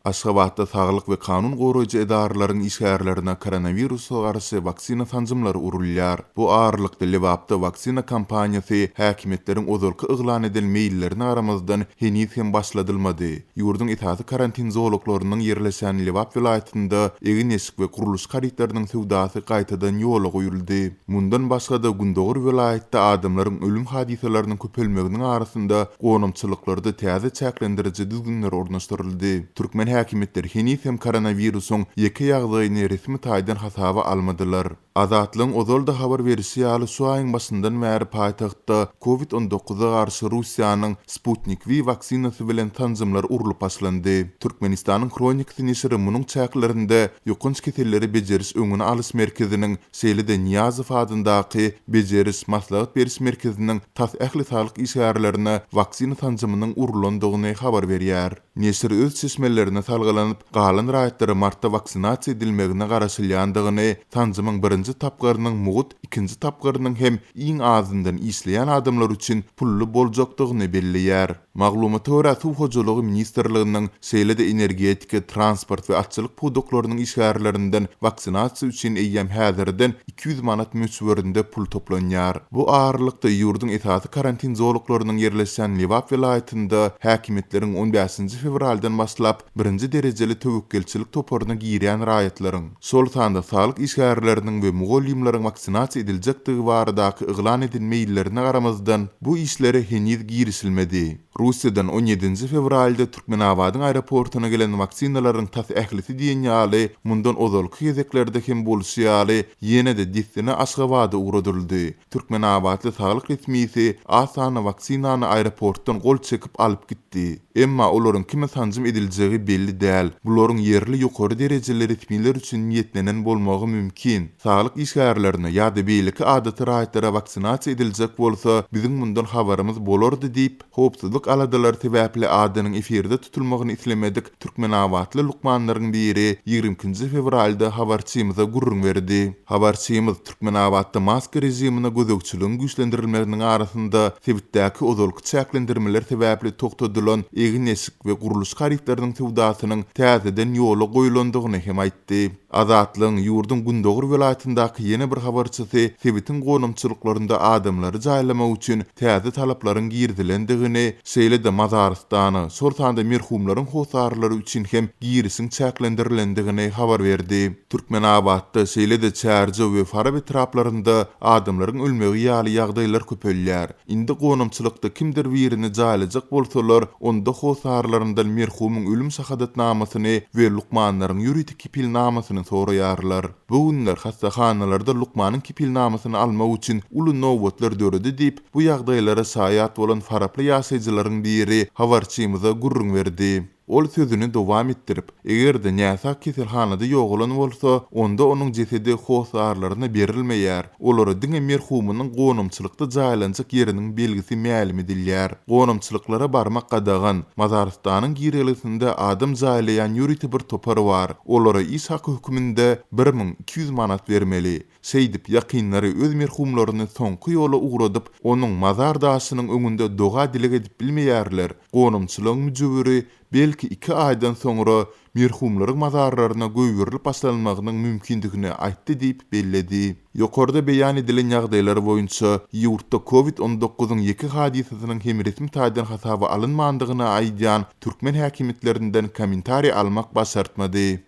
Aşgabatda saglyk we kanun goraýjy edaralaryň işgärlerine koronawirusa garşy waksina sanjymlary urulýar. Bu aralykda, Lebapda waksina kampaniýasy häkimiýetleriň ozalky yglan eden meýillerine garamazdan, heniz hem başladylmady. Ýurduň esasy karantin zolaklarynyň ýerleşen Lebap welaýatynda egin-eşik we gurluşyk harytlarynyň söwdasy gaýtadan ýola goýuldy. Mundan başga-da, gündogar welaýatda adamlaryň ölüm hadysalarynyň köpelmeginiň arasynda gonamçylyklarda täze çäklendiriji düzgünler ornaşdyryldy. Türkmen häkimiýetleri heniz hem koronawirusyň ýeke ýagdaýyny resmi taýdan hasaba almadylar. Azatlygyň ozal-da habar berişi ýaly, şu aýyň başyndan bäri paýtagtda Covid 19 garşy Russiýanyň Sputnik V waksinasy bilen sanjymlar urlup başlandy. Türkmenistanyň Hronikasy neşiri munuň çäklerinde Ýokanç keselleri bejeriş-öňüni alyş merkeziniň şeýle-de Nyýazow adyndaky bejeriş, maslahat beriş merkeziniň tas ähli saglyk işgärlerine waksina sanjymynyň urlandygyny habar berýär. Neşir öz çeşmelerine salgylanyp, galan raýatlara martda waksinasiýa edilmegine garaşylýandygyny, sanjymyň birinji tapgyrynyň mugt, ikinji tapgyrynyň hem iň azyndan işleýän adamlar üçin pully boljakdygyny belleýär. Maglumata görä, Suw hojalygy ministrliginiň, şeýle-de energetika, transport we atçylyk pudaklarynyň işgärlerinden waksinasiýa üçin eýýäm häzirden 200 manat möçberinde pul toplanýar. Bu aralykda, ýurduň esasy karantin zolaklarynyň ýerleşýän Lebap welaýatynda häkimiýetleriň on bäşinji fewraldan başlap birinji derejeli töwekgelçilik toparyna girýän raýatlaryň, şol sanda saglyk işgärleriniň we mugallymlaryň waksinasiýa ediljekdigi baradaky yglan eden meýillerine garamazdan, bu işlere heniz girişilmedi. Russiýadan on ýedinji fewralda Türkmenabadyň aeroportuna gelen waksinalaryň tas ählisi diýen ýaly, mundan ozalky gezeklerde hem bolşy ýaly, ýene-de dessine Aşgabada ugradyldy. Türkmenabatly saglyk resmisi az sanly waksinany aeroportdan gol çekip alyp gitdi. Emma olaryň kime sanjym ediljegi belli däl. Bularyň ýerli ýokary derejeli resmiler üçin niýetlenen bolmagy mümkin. Saglyk işgärlerine ýa-da beýleki adaty raýatlara waksinasiýa ediljek bolsa, biziň mundan habarymyz bolardy diýip, howpsuzlyk aladalary sebäpli adynyň efirde tutulmagyny islemedik türkmenabatly lukmanlaryň biri 22-nji fewralda habarçymyza gürrüň berdi. Habarçymyz Türkmenabatda maska režimine gözegçiligiň güýçlendirilmeginiň arasynda sebitdäki ozalky çäklendirmeler sebäpli togtadylan egin-eşik we gurluşyk harytlarynyň söwdasynyň täzeden ýola goýulandygyny hem aýtdy. Azatlygyň ýurduň gündogar welaýatyndaky ýene bir habarçysy sebitiň gonamçylyklarynda adamlary jaýlamak üçin täze talaplaryň girizilendigini, şeýle-de mazarystana, şol sanda merhumlaryň hossarlary üçin hem girişiň çäklendirilendigini habar berdi. Türkmenabatda, şeýle-de Çärjew we Farap etraplarynda adamlaryň ölmegi ýaly ýagdaýlar köpelýär. Indi gonamçylykda kimdir birini jaýlajak bolsalar, onda hossarlaryndan merhumyň ölüm şahadatnamasyny we lukmanlaryň ýörite kepilnamasyny soraýarlar. Bu günler hassahanalarda lukmanyň kepilnamasyny almak üçin uly nobatlar döredi diýip, bu ýagdaýlara şaýat bolan faraply ýaşaýjylaryň biri habarçymyza gürrüň berdi. Ol sözüni dowam etdirip, Eger-de näsag keselhanada ýogalan bolsa, onda onuň jesedi hossarlaryna berilmeýär, olara diňe merhumynyň gonamçylykda jaýlanjak ýeriniň belgisi mälim edilýär. Gonamçylyklara barmak gadagan. Mazarystanyň girelgesinde adam jaýlaýan ýörite bir topar bar. Olara iş haky hökmünde 1200 manat bermeli. Şeýdip, ýakynlary öz merhumlaryny soňky ýola ugradyp, onuň mazar daşynyň öňünde doga-dileg edip bilmeýärler, gonamçylygyň müjewüri belki iki aýdan soňra merhumlaryň mazarlaryna goýberilip başlanmagynyň mümkindigini aýtdy diýip belledi. Ýokarda beýan edilen ýagdaýlar boýunça ýurtda Covid 19 yň ýeke hadysasynyň hem resmi taýdan hasaba alynmandygyny aýdýan türkmen häkimiýetlerinden kommentariý almak başartmady.